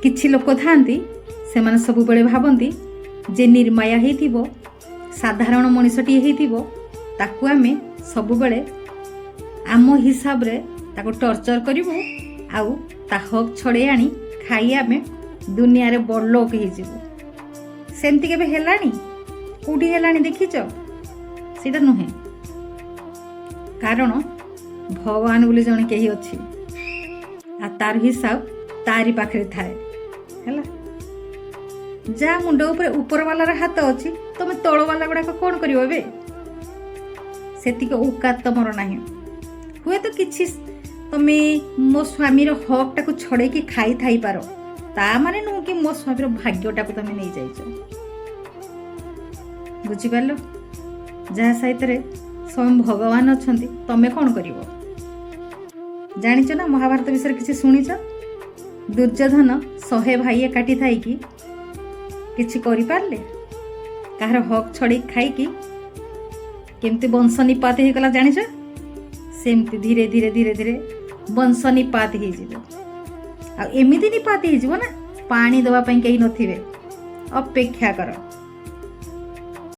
କିଛି ଲୋକ ଥାଆନ୍ତି, ସେମାନେ ସବୁବେଳେ ଭାବନ୍ତି ଯେ ନିର୍ମାୟା ହେଇଥିବ, ସାଧାରଣ ମଣିଷଟିଏ ହେଇଥିବ, ତାକୁ ଆମେ ସବୁବେଳେ ଆମ ହିସାବରେ ତାକୁ ଟର୍ଚର କରିବୁ ଆଉ ତା ହକ୍ ଛଡ଼େଇ ଆଣି ଖାଇ ଆମେ ଦୁନିଆରେ ବଡ଼ ଲୋକ ହେଇଯିବୁ। ସେମିତି କେବେ ହେଲାଣି? କେଉଁଠି ହେଲାଣି ଦେଖିଛ? ସେଇଟା ନୁହେଁ। କାରଣ ଭଗବାନ ବୋଲି ଜଣେ କେହି ଅଛି ଆଉ ତାର ହିସାବ ତାରି ପାଖରେ ଥାଏ। ହେଲା, ଯାହା ମୁଣ୍ଡ ଉପରେ ଉପରବାଲାର ହାତ ଅଛି, ତମେ ତଳବାଲା ଗୁଡ଼ାକ କ'ଣ କରିବ ଏବେ? ସେତିକି ଔକାତ ତମର ନାହିଁ। ହୁଏତ କିଛି ତମେ ମୋ ସ୍ୱାମୀର ହକ୍ଟାକୁ ଛଡ଼େଇକି ଖାଇଥାଇପାର, ତା ମାନେ ନୁହଁ କି ମୋ ସ୍ୱାମୀର ଭାଗ୍ୟଟାକୁ ତମେ ନେଇଯାଇଛ। ବୁଝିପାରିଲ? ଯାହା ସାଇତରେ ସ୍ୱୟଂ ଭଗବାନ ଅଛନ୍ତି, ତମେ କ'ଣ କରିବ? ଜାଣିଛ ନା, ମହାଭାରତ ବିଷୟରେ କିଛି ଶୁଣିଛ? ଦୁର୍ଯ୍ୟୋଧନ 100 ଭାଇ ଏକାଠି ଥାଇକି କିଛି କରିପାରିଲେ? କାହାର ହକ୍ ଛଡ଼େଇକି ଖାଇକି କେମିତି ବଂଶ ନିପାତ ହେଇଗଲା ଜାଣିଛ? ସେମିତି ଧୀରେ ଧୀରେ ଧୀରେ ଧୀରେ ବଂଶ ନିପାତ ହେଇଯିବ। ଆଉ ଏମିତି ନିପାତ ହେଇଯିବ ନା, ପାଣି ଦେବା ପାଇଁ କେହି ନଥିବେ। ଅପେକ୍ଷା କର।